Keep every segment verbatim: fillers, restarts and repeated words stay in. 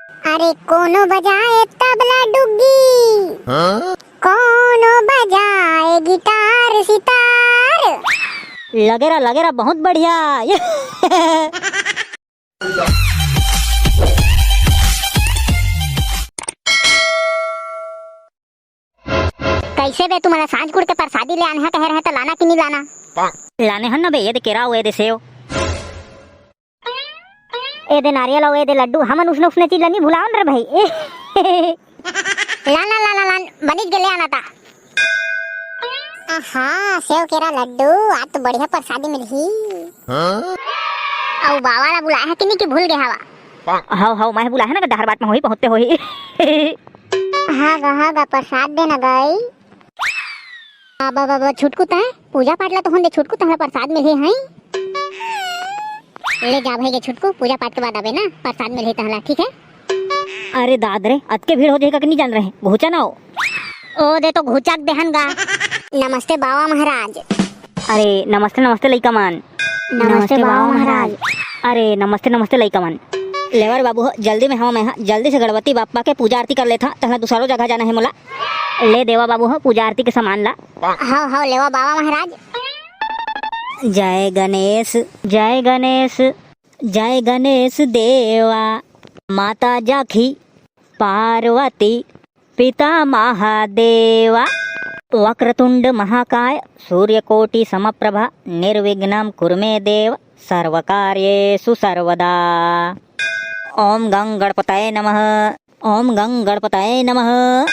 अरे कोनो बजाए तबला डुग्गी, कोनो बजाए गिटार सितार। लगे रहा, लगे रहा, बहुत बढ़िया। कैसे बे, तुमन ला सांझ कुड़ के परसादी ले आने हा कहे रहे त लाना कि नहीं लाना? लाने हन ना बे, ये दे केरा अउ ये दे सेव। ए दे नारियल अउ ए दे लड्डू, हमन उसने उसने चीज ला नहीं भुलावन रे भाई। लान लान लान लान, बनिच गे, ले आना ता। आहा, सेव केरा लड्डू, आज तो बढ़िया परसादी मिलही। हाँ? अउ बाबा ला बुलाए हा कि नहीं कि भूल गे हवा? हव हव, मैं बुलाए हा ना, डहर बाट में होही, पहुँचते होही। हाँ गा, हाँ गा, परसाद देना गई। बाबा, बाबा, छुटकू तैं पूजा पाठ ला तो होन दे, छुटकू तहला परसाद मिलही हई। ले जा भाई गे छुटकू, पूजा पाठ के बाद आबे ना, परसाद मिलही तहला, ठीक है? अरे दाद रे, अतके भीड़ हो जाही का कि नहीं जान रहे, घुचा ना हो। ओ दे तो घुचा के देहन गा। नमस्ते बाबा महाराज। अरे नमस्ते, नमस्ते लइका मन। नमस्ते बाबा महाराज। अरे नमस्ते, नमस्ते लइका मन। लेवर बाबू हो, जल्दी में हवा मैं हा, जल्दी से गणपति बापा के पूजा आरती कर लेथा, तहला दूसरो जगह जाना है मोला। ले देवा बाबू हो पूजा आरती के सामान ला। हव हव, लेवा बाबा महाराज। जय गणेश, जय गणेश, जय गणेश देवा। माता जाखी पार्वती, पिता महादेवा। वक्रतुंड महाकाय, सूर्यकोटि समप्रभा, निर्विघ्नं कुरु मे देव, सर्वकार्येषु सर्वदा। ओम गं गणपतये नमः। ओम गं गणपतये नमः।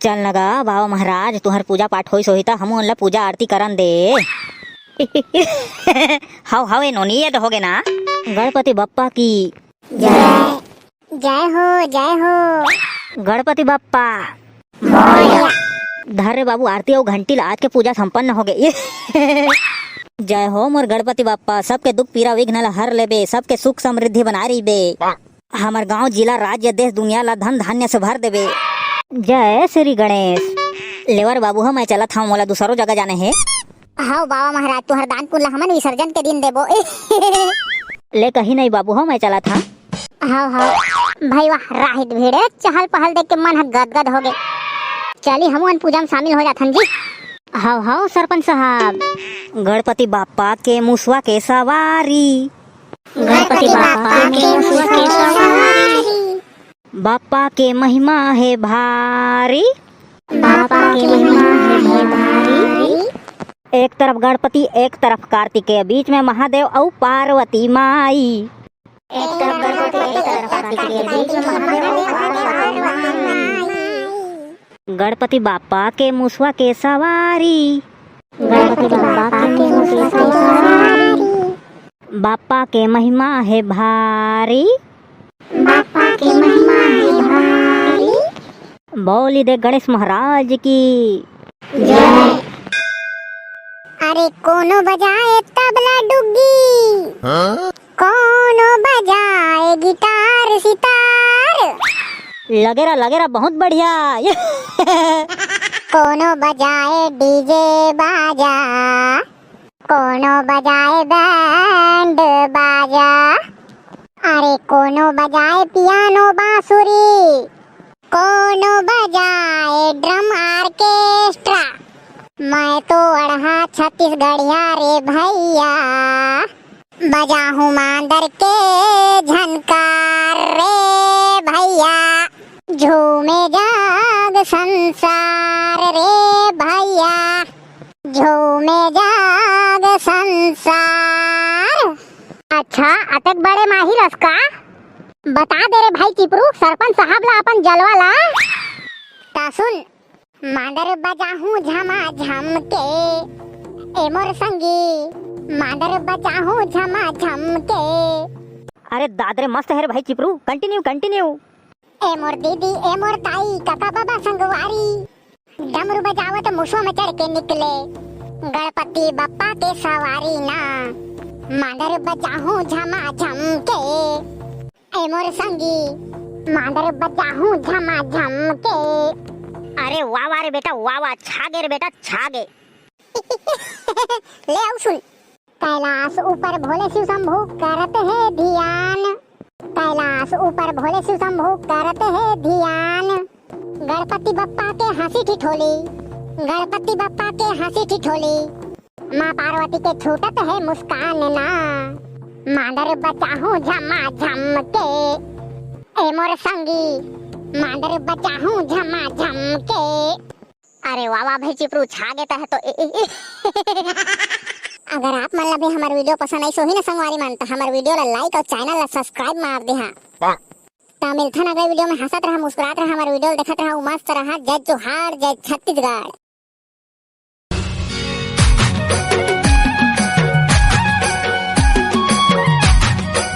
चल न गा बाबा महाराज, तुहर पूजा पाठ होइस होही त हमू ला पूजा आरती करन दे। हव हव, ए नोनी, ये तो होगे ना। गणपति बप्पा की जय। जय हो, जय हो। गणपति बप्पा। धर रे बाबू आरती अउ घंटी ला, आज के पूजा संपन्न होगे। जय हो मोर गणपति बप्पा, सबके दुख पीरा विघ्न ला हर लेबे, सबके सुख समृद्धि बनाए रहिबे। हमर गांव, जिला, राज्य, देश, दुनिया ला धन धान्य से भर देबे। जय श्री गणेश। लेवर बाबू हो, मैं चलत हंव, मोला दूसरो जगह जाने हे। हव बाबा महाराज, तुहर दान पुण्य ला हमन विसर्जन के दिन देबो। ले कहीं नहीं बाबू हो, मैं चलत हंव। हव हव। भाई वाह, राहित भीड़ हे, चहल पहल देख के मन ह गदगद होगे। चली हमन पूजा में शामिल हो जाथन जी। हव हव सरपंच साहब। गणपति बापा के मुसवा के सवारी। गणपति बापा के मुसवा के सवारी। बापा के महिमा हे भारी। बापा के महिमा हे भारी। एक तरफ गणपति, एक तरफ कार्तिकेय, बीच में महादेव अउ पार्वती माई। एक तरफ गणपति, एक तरफ कार्तिकेय, बीच में महादेव अउ पार्वती माई। गणपति बापा के मुसवा के सवारी। गणपति बापा के मुसवा के सवारी। बापा के महिमा हे भारी। बापा के महिमा हे भारी। बोली दे गणेश महाराज की जय। अरे कोनो बजाए तबला डुग्गी, हाँ? कोनो बजाए गिटार सितार। लगे रहा, लगे रहा, बहुत बढ़िया। कोनो बजाए डीजे बाजा, कोनो बजाए बैंड बाजा, अरे कोनो बजाए पियानो बांसुरी, कोनो बजाए ड्रम ऑर्केस्ट्रा। मैं तो अड़हा छत्तीसगढ़िया रे भैया, बजाहूँ मांदर के झनकार रे भैया, झूमे जाग संसार रे भैया, झूमे जाग संसार। अच्छा, अतेक बड़े माहिर अस का? बता दे रे भाई चिपरू, सरपंच साहब ला अपन जलवा ला। त सुन, मांदर बजाहूँ झमा झम के, ए मोर संगी, मांदर बजाहूँ झमा झम के। अरे दाद रे, मस्त हे रे भाई चिपरू, continue, continue। ए मोर दीदी, ए मोर दाई, कका बाबा संगवारी, डमरू बजावत मुसवा में चढ़ के निकले गणपति बप्पा के सवारी ना। मांदर बजाहूँ झमा झम के, ए मोर संगी, मांदर बजाहूँ झमा झम के। अरे वाह वाह रे बेटा, वाह वाह, छा गे रे बेटा, छा गे। ले अउ सुन। कैलाश ऊपर भोले शिव शंभू करत हे ध्यान। कैलाश ऊपर भोले शिव शंभू करत हे धियान। गणपति बप्पा के हंसी ठिठोली, गणपति बप्पा के हंसी ठिठोली। माँ पार्वती के छूटत हे मुस्कान ना। मांदर बचाहूँ झमा झम के, ए मोर संगी। मांदर बचाहूँ झमा झम के। अरे वाह वाह भाई चिपरू, छा गे तैं तो। ए, ए, ए। अगर आप मन ला भी हमर video पसंद आइस होही ना संगवारी मन, त हमर video ला like अउ channel ला subscribe मार देहा। त मिलथन अगले video में। हंसत रहा, मुस्कुरात रहा, हमर video ला देखत रहा, मस्त रहा। जय जोहार, जय छत्तीसगढ़।